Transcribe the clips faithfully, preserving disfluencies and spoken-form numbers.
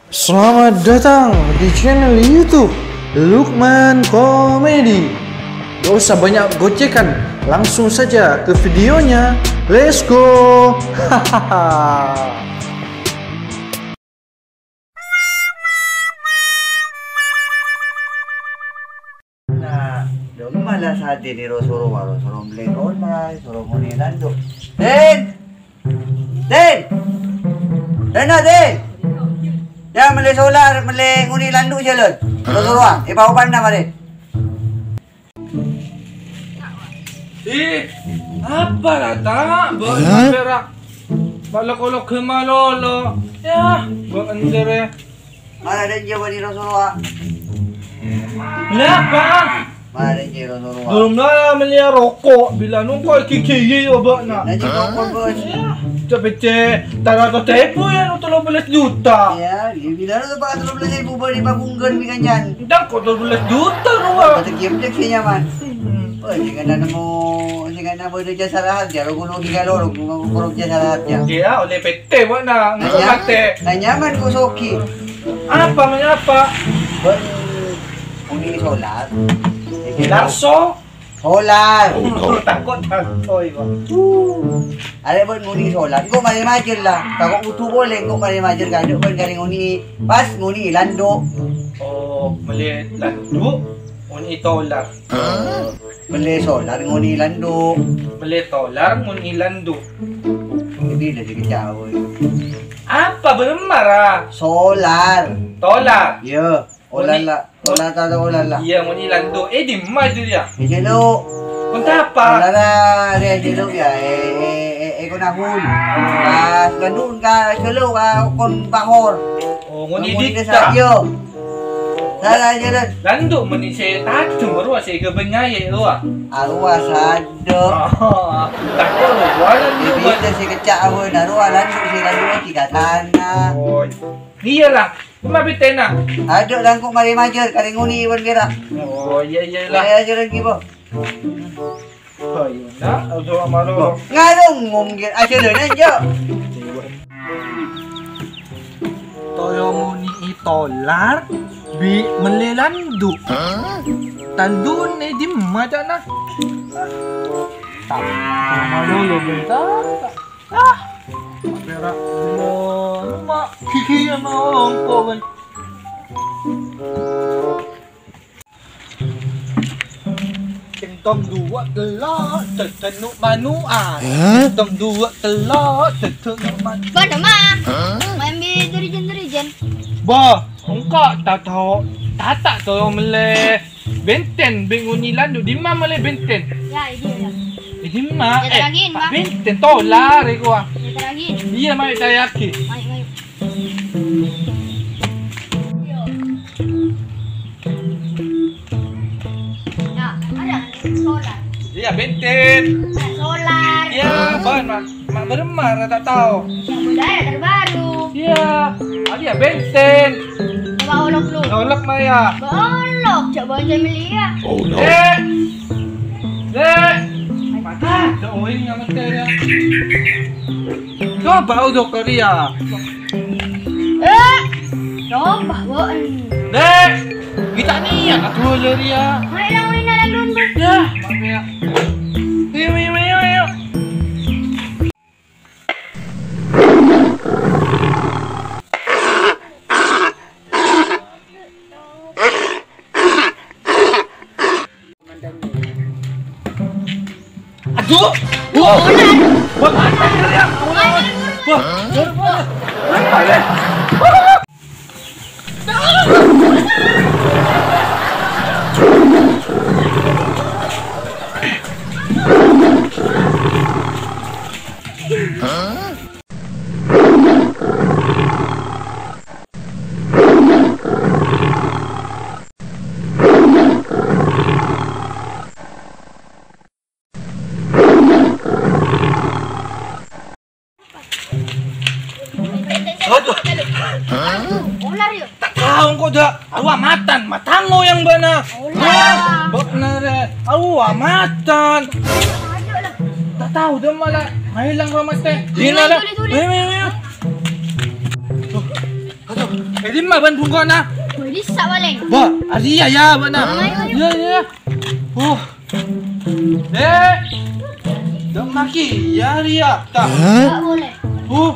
Selamat datang di channel YouTube Lukman Komedi. Gak usah banyak gocekan, langsung saja ke videonya. Let's go. Hahaha. Nah, dong malah sadini ro-soro, ro-soro mellè solar, soro ngonè landu'. Din! Din! Dana, Din! Ya, mellè solar, mellè ngonè landu' jhâlân. Ro-sorowa, èpa-opana marè. Ih, apa la, Ta'? Bâ'na Hah? Pèra' bâ' lok-olok ghâmma lolo. Yah, bâ'na jârèya. Mara dâ' jâ' bâdhi ro-sorowa. Mellè apa? Mara dâ' jâ' ro-sorowa. Belum lah mellè roko', bilâ nongko' ghi-ghi yâ bâ'na. Nah, jâ' roko', Bos. Yah, cè' pèccè' tara to tèpo yâ, no tello bellâs juta. Yâ, bilâ no pa' tello bellâs èbu bâdhi pabungkèn bi' kancan. Ndang ko' tello bellâs juta rowa. Kata game cek sih nyaman. Hmm. Oh, sing ana nemmo, sing ana bâdâ jasa rahat, ya, ro-, ro-, ghi' kaloro, ro-, ro-, jasa rahat, ya. Iyâ, ollè pèttè, bâ'na. Engko' Nanya, matè. Nanya man ku Sogi. Apa, nanya apa? Bân, muni solar. Larso? Solar. Oh, no. Tako', tako', iku. Arè bân muni solar. Engko' marè majâr, la. Tako' kodhu polè, engko' marè majâr, kadhâ' bân karè ngonè. Pas ngonè landu'. Oh, mellè landu', ngonè solar. Mellè solar ngonè landu'. Mellè solar ngonè landu'. Bilâ sè kacao. Apa bârâmma ra? Solar. Solar. Iyâ. Ngonè. Olala. Olala, olala. Iyâ, ngonè landu'. Eh, dimma jârèya? È jâlâ'. Kontapa? Olala, rè jâlâ', yâ. Eh, eh, eh, eh, konahun. Pas landu' ka jâlâ', ka kon pahor. Oh, ngonè ditta'. Iyâ. Sala jâlân. Landu' mennè sè tajhem rowa sè èghâbây nyayè rowa. Arowa sadhâ'. Oh, tako' rowa landu'. Bibitna sè kecca' arowa landu' sè landu' ghi' ka tana. Oh, iyâ la. Kemma bèttèna? Adhu' la engko' marè majâr, karè ngonè bân pèra'. Oh, iyâ, iyâ la. Iyâ, jârèya ghi, Bo. Oh, iyâ, na, aduh, amaloro. Ngarung mungkin ajalana, Jo. Toyo muni solar, bi' mellè landu'. Hah? Landu'na è dimma, ca'na? Tang, amaloro, bentar. Ah, pèra' belum, ma' ghighiyân ongko', kan. Sèngtong duwâ' tello', dâdâ nu'-manu'an. Hah? Sèngtong duwâ' tello', dâdâ nu'-man-, Bâdâ, Ma'. Hah? Maèn bi' dirijen-dirijen. Bâh, engko' ta' tao, ta' ta' tao mellè benten, bi' ngonè landu', dimma mellè benten? Ya, è dimma, ya. È dimma? Ya, eh, taraghin, Ma'. Benten, solar, è kowa. Ya, taraghin. Iyâ, mayu, taraghi. Mayu, mayu. Nah, ada solar. Iyâ, benten. Ada solar. Iyâ, bân, Ma'. Ma' bârâmma ra ta' tao. Yang budaya terbaru. Iyâ, ada benten. Coba olok lu. Olok, Ma', yâ. Olok, coba aja melihat. Oh, no. Eh. Eh. Mata, ada oing yang mati, yâ. Coba uduk kali, yâ. Eh, coba, Bo. Dek, kita niat atuh lari, yâ. Ayo, lawan ini, lawan dulu. Yâ, maaf, yâ. Ayo, ayo, ayo, ayo. Aduh! Wah! Wah, mati dia! Wah! Wah! Wah! Aduh. Ular yuk. Ta' tao engko' dâ'. Arowa matan, matango yang bâ'na. Ular. Hah? Bâ'na rè. Arowa matan. Ta' tao dâ' malah. Ayo lang romas teh. Dina dah. Ayo, ayo, ayo. Tuh. Aduh, È dimma bân bungkona? Wah, dissa' palèng. Bâ, arèya yâ bâ'na. Ayo, ayo. Iyâ, iyâ. Oh. Eh. Dâ' maki yâ rèya, ta'? Nggak boleh. Oh.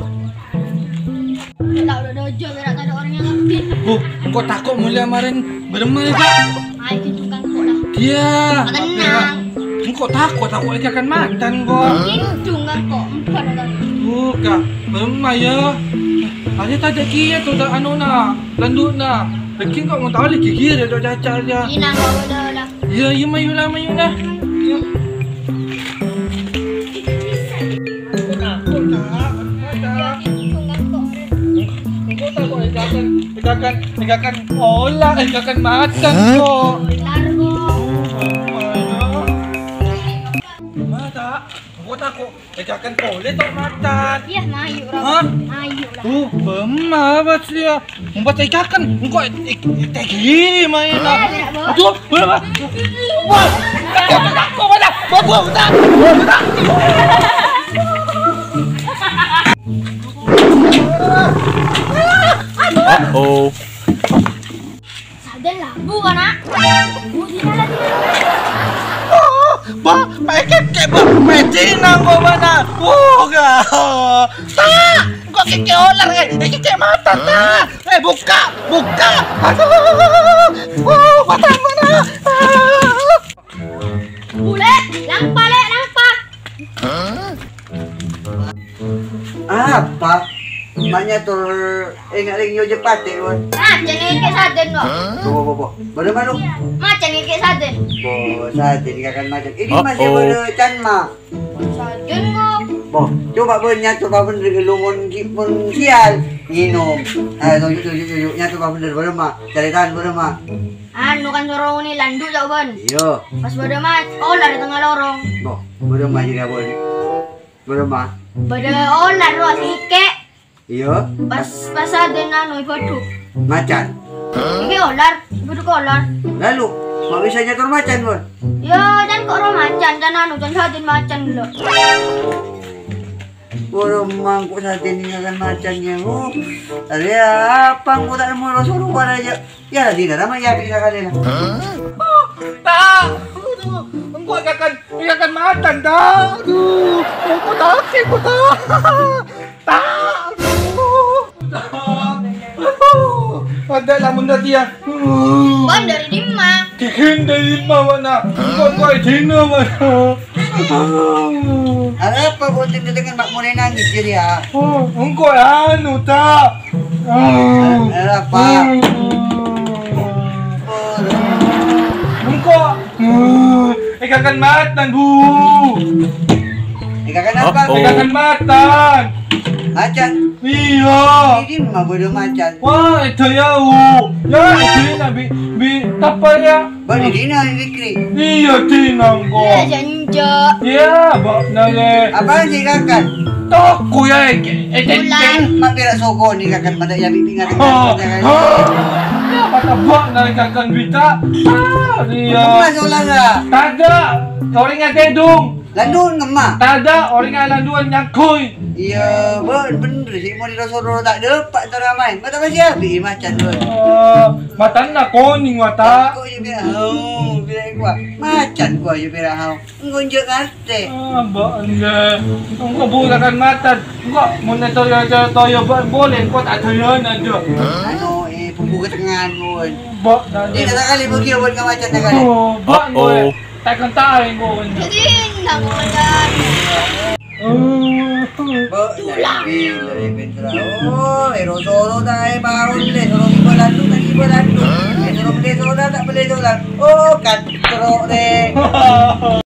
Tao dâ' dâjâ, bèra' tadâ' orèng yang ngerti. Oh, engko' tako' molè marèn bârâmma yâ, Kak? Ayo, gitu kan, kok lah. Iyâ. Tenang. Engko' tako', tako' èkakan matan, kok. Gitu kan, kok. Empat orang. Oh, Kak, bârâmma yâ? Arèya tadâ' kèya to, ta' anona, landu'na. Lagi kok mon tao lagi ghi rè, to caca yâ. Ina, kok udah, udah. Iyâ, iyâ, mayu la, mayu la. Iyâ. Engko' tako' èkakan, èkakan, èkakan olar, èkakan matan, kok. Mata, engko' tako' èkakan polè to' matan. Iyâ, mayu, Ram. Hah? Mayu, Ram. Uh, bârâmma bâs yâ. Empat èkakan, engko' èk-, èk-, èk-, èk-, maèn. Aduh, bârâmma. Wah, tako', tako', tako', tako'. Uh-oh. Sadâ labu, ana'. Bu, sini lagi. Oh, Ba, ma' èkèkè', Ba, ma' èdinang, Ba, bâ'na. Oh, ga. Ta', engko' kèkè' olar, eh, èkèkè' matan, ta'. Eh, bukka', bukka'. Aduh, oh, matan bâ'na. Bulè, lampa, Lè', lampa. Apa? Ma' nyator ènga' rèng nyoja patè, Wan. Ah, jâ' ngèkè' sadâna, Wan. Bo, bo, bo. Bâdâ malu. Ma' jâ' ngèkè' sadâna. Bo, sadâna kakan macan. Ini masih bâdâ can ma. Sadâna, kok. Bo, coba bân nyator bân rèng lumon ghi' pon sial. Ngènom. Ayo, toju', toju', toju'. Nyator bân rèng bâdâ ma. Carètan bâdâ ma. Anu kan sorong ni landu' ca'èpon. Iyâ. Pas bâdâ ma, olar è tengnga lorong. Bo, bâdâ ma jârèya, Wan. Bâdâ ma. Bâdâ olar, Ros, ngèkè'. Iyâ. Pas, pas sadâna anu, èbâdhuk. Macan. Ngèkè' olar, èbâdhuk olar. Lalu, ma' bisa nyator macan, Wan? Yâ, can kok ro macan, can anu, can sadâna macan, lo. Bârâmma engko' sadâna èkakan macan, yâ. Oh, arèya apa engko' ta' nemmo ro-soro arèya? Yâ, dina rama yâ, bisa kalèna. Ta', aduh, engko' èkakan, èkakan matan, ta'. Aduh, engko' ta' kè, engko' ta'. Ta', aduh. Ta', aduh. Ada lamun tadi yâ. Bân dâri dimma? Kèkèn dâri dimma, bâ'na? Engko', engko' è dina, bâ'na. Arapa bhunten dengan mak mulai nangis jadi, ya? Oh, engko' anu, ta'. Arapa? Engko', èkakan matan, Bu. Èkakan apa? Èkakan matan. Macan. Iyâ. Ini mah bodoh macan. Wah, èdâ yâ, Bu. Yâ, èdâ bi', bi' tapa yâ. Bâdâ dina, Fikri. Iyâ, dina engko'. Iyâ, jânjâ. Iyâ, bâ'na, Lè'. Apaan sih, Kakan? Toko yâ, è-, è-, ular. Mak pèra' soko ni, Kakan, pada yâ, Bibi, ngaten. Oh, ngaten, oh. Yâ, mata bâ'na, Kakan, bita. Ah, iyâ. Mas, ular, ah. Tadâ'. Orèng atedung. Landu'an ngemma? Tadâ', orèng alandu'an nyangkoy. Iyâ, bân, bhender sih, mon è ro-soro ta' dâpa' tara maèn. Mata masih abi, macan, bân. Oh, matana konèng, mata. Kok iyâ, pèra', oh, pèra' kuwa. Macan kuwa, iyâ, pèra', hao. Ngonjok ngartè. Ah, mbok enggak. Engko' bulakan matan. Engko' mon toyo-toyo bân boleh, engko' ta' dâlân adâ. Anu, eh, pembuka tengan, bân. Mbok, iyâ, kata kali, bagi, bân, ka macan, kata kali. Oh, mbok, oh. Engko'. Takon tae, engko'. Jadi, nang ngodan. Bo, tulang. Dari pintu. Oh, è ro-soro ta' è paon, Lè'. Soro ngibâ landu', ta' ngibâ landu'. È soro bellè solar, ta' bellè solar. Oh, kan, teruk, Lè'.